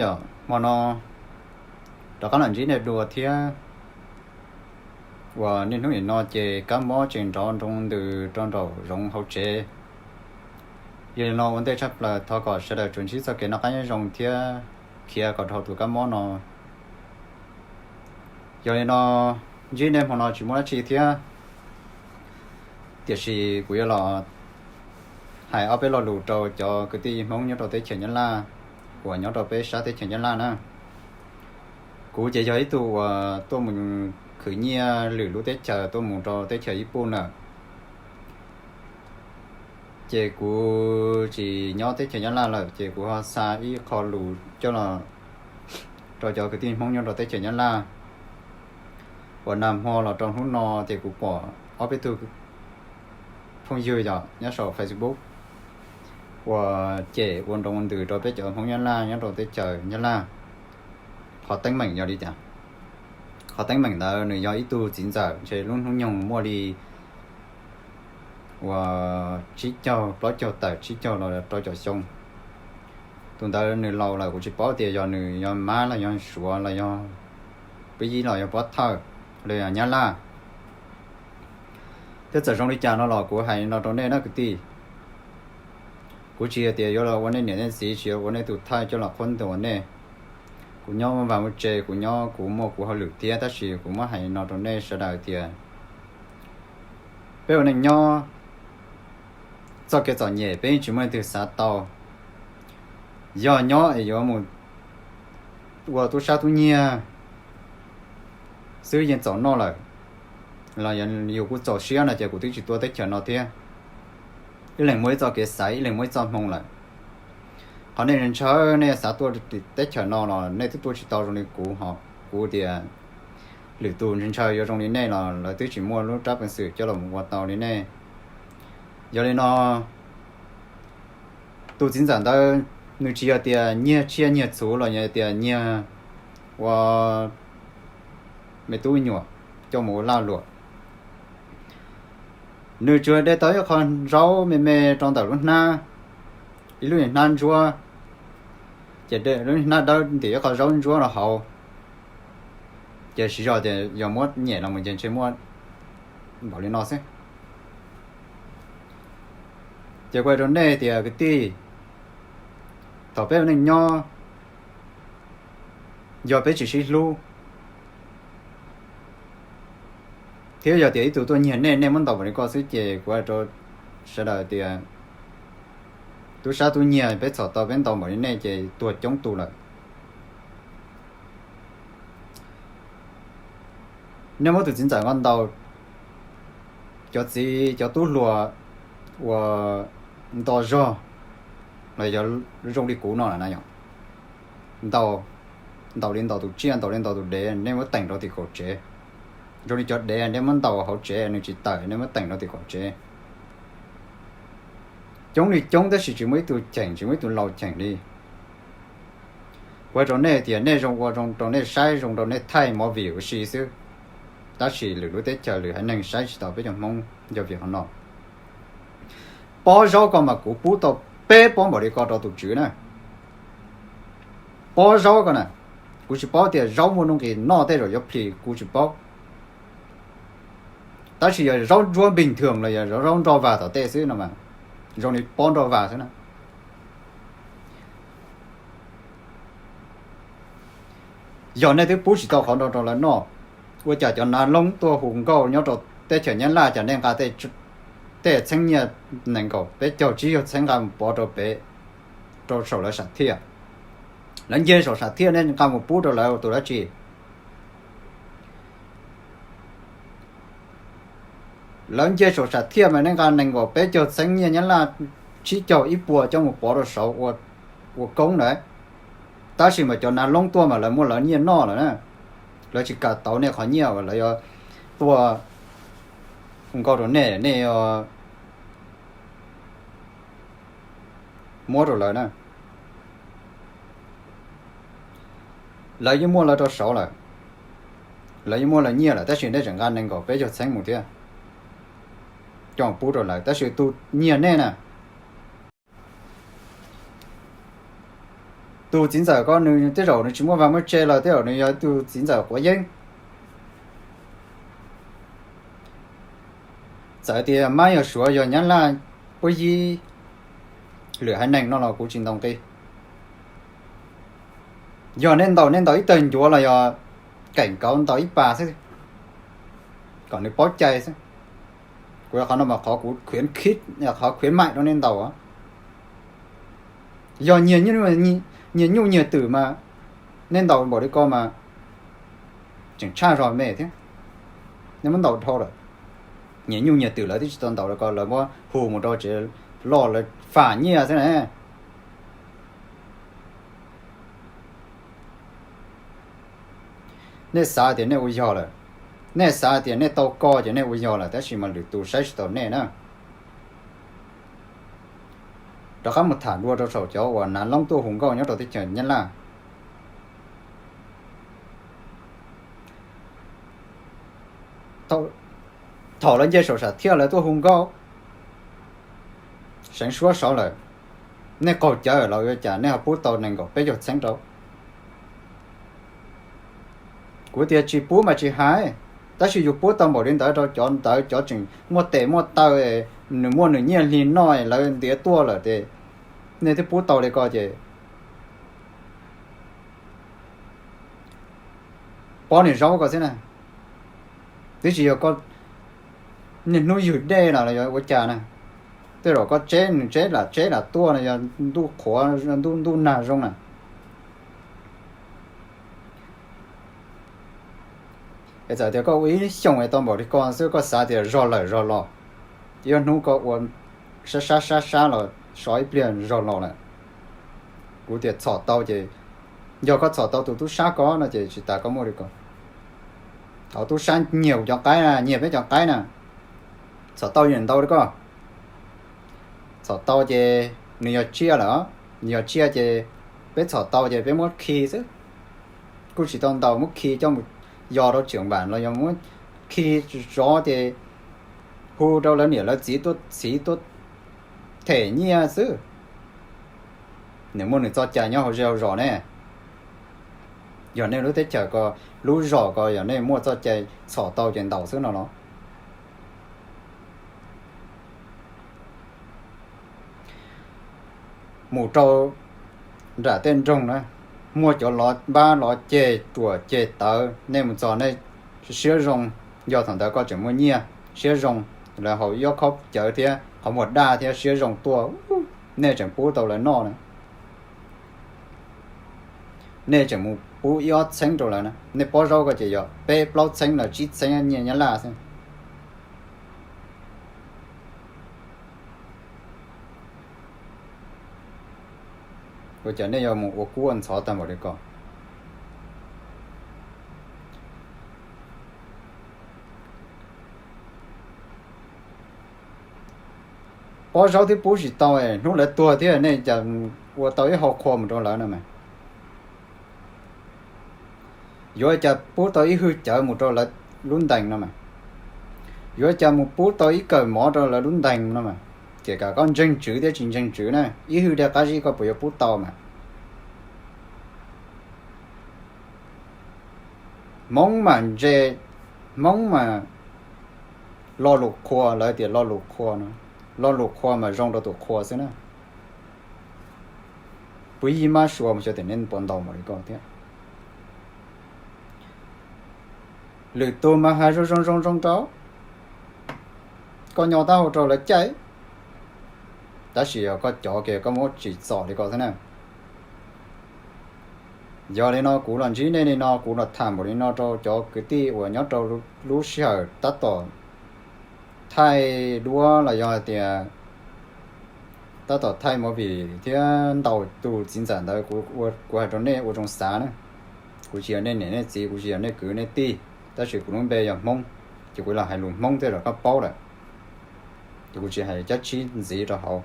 Yog hmo no rov qab los ntsib nej dua thiab. Uas niaj hnub nim no ces kab mob tseem nrov nroo ntws rau nraum zoov hauv tsev. Yog li no ua ntej tshaj plaws thov kom sawv daws tsuas ntsib txoj kev noj qab nyob zoo thiab khiav kom dhau tus kab mob no. Yog li no ntsib nej hmo no tsis muaj dab tsi thiab, tiam sis kuv yuav los hais ob peb lo lus rau cov kwv tij Hmoob nyob rau teb chaws Nyab Laj uas nyob rau peb sab teb chaws Nyab Laj na. Kuv ces yog ib tug uas tuaj mus khwv nyiaj lwm lub teb chaws tuaj mus rau teb chaws Ib Puj na. Ces kuv tsis nyob teb chaws Nyab Laj lawm ces kuv ho xa ib qho lus coj los rau cov kwv tij Hmoob nyob rau teb chaws Nyab Laj. Uas nag hmo los rau hnub no ces kuv pom ob peb tug phooj ywg yog nyob saum Facebook uas cem ua nroo ntws rau peb cov Hmoob Nyab Laj nyob rau teb chaws Nyab Laj. Qhov teeb meem yog li cas? Qhov teeb meem ntawd nws yog ib tug txiv ntxawm ntshe lub hnub nyoog muaj li uas tsib caug plaub caug tawm tsib caug los rau caum xyoo. Tus ntawd nws laus lawm kuv tsis paub tias yog nws yog Mab los yog Suav los yog Pub Yib los yog Pob Thawj los yog Nyab Laj. Thiab txawm zoo li cas no los kuv hais no rau nej na kwv tij. Kuv tsis yog tias yuav los ua nej niam nej txiv, tsis yog ua nej tus thawj coj los qhuab ntuas nej. Kuv nyob muaj vaj muaj tse, kuv nyob kuv muaj kuv hauj lwm thiab, tab sis kuv muab hais no rau nej sawv daws tias peb ua neej nyob, txoj kev txom nyem peb yeej tsis muaj leej twg xav tau. Yog nyob es yuav mus ua tub sab tub nyiag xwb yeej txaus noj lawm, los yog yus kuj txaus siab no ces kuv twb tsis tuaj teb chaws no thiab. Ib leeg muaj ib txoj kev xaiv, ib leeg muaj ib txoj hmoo lawm. Qhov nej ntshaw nej xav tuaj teb chaws no los nej twb tuaj tsis tau zoo li kuv, ho kuv tias lwm tus ntshaw yuav zoo li nej los lawv twb tsis muaj lub rab peev xwm coj los ua tau li nej. Yog li no tus txiv ntxawm ntawd nws tsis yog tias nyiag tsiaj nyiag txhuv los yog tias nyiag ua me tub me nyuam coj mus ua lag luam. Nws tsuas de tau ib qho zaub me me rau ntawm lub hnab, ib lub hnab ntsuab, ces lub hnab dawb ntim ib qho zaub ntsuab rau hauv, ces siv zog tias yog muab nyem los mus ces ntshe muaj npaum li no xwb. Ces kuv hais rau nej tias kwv tij, thaum peb ua neej nyob, yog peb tsis sib hlub thiab yog tias ib tug tuaj nyiag nej, nej muab ntaus npaum li ko xwb ces kuv hais rau sawv daws tias tub sab tub nyiag peb txhom tau peb ntaus npaum li nej ces tuag coob tus lawm. Nej muab tus txiv ntxawm no ntaus, cov txiv cov tub hluas uas nto zog los yog zoo li kuv no lawm na yom, ntaus, ntaus li ntaus tus tsiaj, ntaus li ntaus tus dev, nej muab teem rau tim kaum tsev. Zoo li cov dev nej muab ntaus hauv tsev nws tsis tawm, nej muab teem rau tim kaum tsev. Coob li coob tab sis tsis muaj ib tug cheem, tsis muaj ib tug laus cheem li. Kuv hais rau nej tias nej zoo ua zoo rau nej saib, zoo rau nej thaij movie ua si xwb, tab sis lwm lub teb chaws lwm haiv neeg saib tsis taus peb cov Hmoob. Yog vim qhov no, pob zaub ko mas kuv pub tau peb pob npaum li ko rau tus tswv na. Pob zaub ko na, kuv tsis paub tias zaub muaj nuj nqis noj tej zaum yuav plis kuv tsis paub, tab sis yog zaub ntsuab npig nthwm los yog zaub nroj vag tom tej xwb no mas zoo li pob nroj vag xwb na. Yog nej twb pub tsis tau qhov no rau lawv noj, ua cas cov nav loob tuaj hu nkauj nyob rau teb chaws Nyab Laj cas nej nqa tej txheeb nyiaj nees nkaum peb caug tsib caug txheeb nqa mus pov rau pem, rau saum lawv sam thiaj? Lawv nce saum sam thiaj nej nqa mus pub rau lawv ua tus dab tsi? Lawv nce saum sam thiaj mas nej nqa nees nkaum peb caug txheeb nyiaj Nyab Laj, tsib caug ib puas coj mus pov rau saud ua koob ntawd, tab sis mas cov nav loob tuaj mas lawv muaj lawv nyiaj noj lawm na. Lawv tsis kam tau nej qhov nyiaj uas lawv yuav tuaj hu nkauj rau nej, nej yuav muab rau lawv na. Lawv yeej muaj lawv rau saud lawm, lawv yeej muaj lawv nyiaj lawm tab sis nej tseem nqa nees nkaum peb caug txheeb mus thiab coj pub rau lawv, tab sis tus nyiag nej na, Tus txiv ntxawm ko nws tej zaum nws tsis muaj vaj muaj tse los tej zaum nws yog tus txiv ntxawm quav yeeb. Txawm tias mab yog Suav yog Nyab Laj puab yib lwm haiv neeg no los kuv tsis ntaus nqi. Yog nej ntaus, nej ntaus ib tawg ncuav los yog keem kauv ntaus ib pas xwb kom nws paub cai xwb. Kuv qhov no mas qhov kuv khuyến khích, qhov khuyến mại rau nej ntaus. Yog nyias nyuj nyias twm mas nej ntaus npaum li ko mas tseem tshaj zog me thiab. Nej muab ntaus dhau lawm, nyias nyuj nyias twm lawv twb tsis tau ntaus li ko, lawv muab hu mus rau tsev loj lawv fam nyiaj xwb na. Nej xav tias nej ua yog lawm, nej xav tias nej tau ko ces nej ua yog lawm, tab sis mas lwm tus saib tsis taus nej na. Rov qab mus tham dua rau saum cov uas hnav loob tuaj hu nkauj nyob rau teb chaws Nyab Laj. Thaum lawv nce saum sam thiaj lawv tuaj hu nkauj, seev suab saud lawm, nej qaug cawv los ua cas nej ho pub tau nees nkaum peb caug txheeb rau? Kuv tias tsis pub mas tsis hais, tab sis yus pub tau npaum li ntawd rau cov ntawd, cov tseem muaj tes muaj taw, nws muaj nws nyiaj hli noj lawv ntiav tuaj lawm ces nej twb pub tau li ko ces pob niag zaub ko xwb na. Twb tsis yog koj niaj hnub ywg dej los yog ua cas na. Tej zaum koj tseb nws tseb lam tseb lam tuaj no yog ntuj qhuav ntuj nag zoo na. Es txawm tias koj ua ib xyoos es tau npaum li ko xwb koj xav tias zog lawm zog los, ib ob hnub koj ua sab sab sab sab los so ib pliag zog los lawm. Kuv tias txhom tau ces, yog koj txhom tau tus tub sab ko no ces tsis tas koj muaj li ko. Thaum tub sab nyiag kuv cov qaib na, nyiag peb cov qaib na, txhom tau yeej ntau li ko. Txhom tau ces nws yog tsiaj lawm, nws yog tsiaj ces peb txhom tau ces peb muab khi xwb. Kuj tsis tau ntaus, muab khi coj mus yos rau tseem npam los yog muab khi zov ces hu rau lawv niam lawv txiv tuaj txhiv tuaj them nyiaj xwb. Nws muaj nws txoj cai nyob hauv zej hauv zos ne. Yog nej lub teb chaws ko, lub zos ko yog nej muaj txoj cai txhom tau ces ntaus xwb no los. Mus rau nram tej nroog na, muaj cov lov npab lov ceg ruam ceg tawv, nej mus txog nej siab zoo, yog thaum ntawd koj tseem muaj nyiaj siab zoo, lawv haus ib ob khob cawv thiab qhov muag daj thiab siab zoo tuaj, nej tseem pub tau lawv noj na. Nej tseem mus pub ib ob txheeb rau lawv na, nej pob zaub ko ces yog peb plaub txheeb los tsib txheeb nyiaj Nyab Laj xwb. Ua cas nej yuav mus ua kub ua ntxhov tag npaum li ko? Pob zaub twb pub tsis tau, hnub lawv tuag thiab nej cas ua tau ib hau qhua mus rau lawv no mas? Yuav cas pub tau ib hwj cawv mus rau lawv lub ntees no mas? Yuav cas mus pub tau ib kawm mov rau lawv lub ntees no mas? Kể cả koj ntseeg tswv thiab tsis ntseeg tswv na, ib hwj dej qab zib koj puas yuav pub tau mas? Hmoob mas ntse, Hmoob mas lo lus qhua, lawv tias lo lus qhua no, lo lus qhua mas zoo rau tus qhua xwb na. Puv yij mab sua mus xyov tias nej puas ntaus npaum li ko thiab. Lwm tus mas hais zoo zoo zoo zoo rau, koj nyo taub hau rau lawv caij, tab sis yog koj cov kiag koj muab tsim txom li ko xwb na. Yog li no kuv los ntsib nej li no, kuv los tham npaum li no rau cov kwv tij uas nyob rau lub sij hawm tab tom thaij duab los yog hais tias tab tom thaij movie thiab ntaus tus txiv ntxawm ntawd, kuv hais rau nej ua zoo xav na. Kuv tsis yog nej niam nej txiv, kuv tsis yog nej kwv nej tij, tab sis kuv lub npe yog Hmoob, ces kuv los hais lus Hmoob tej zaum koj paub lawm, ces kuv tsis hais cab tshib ntxiv rau hauv.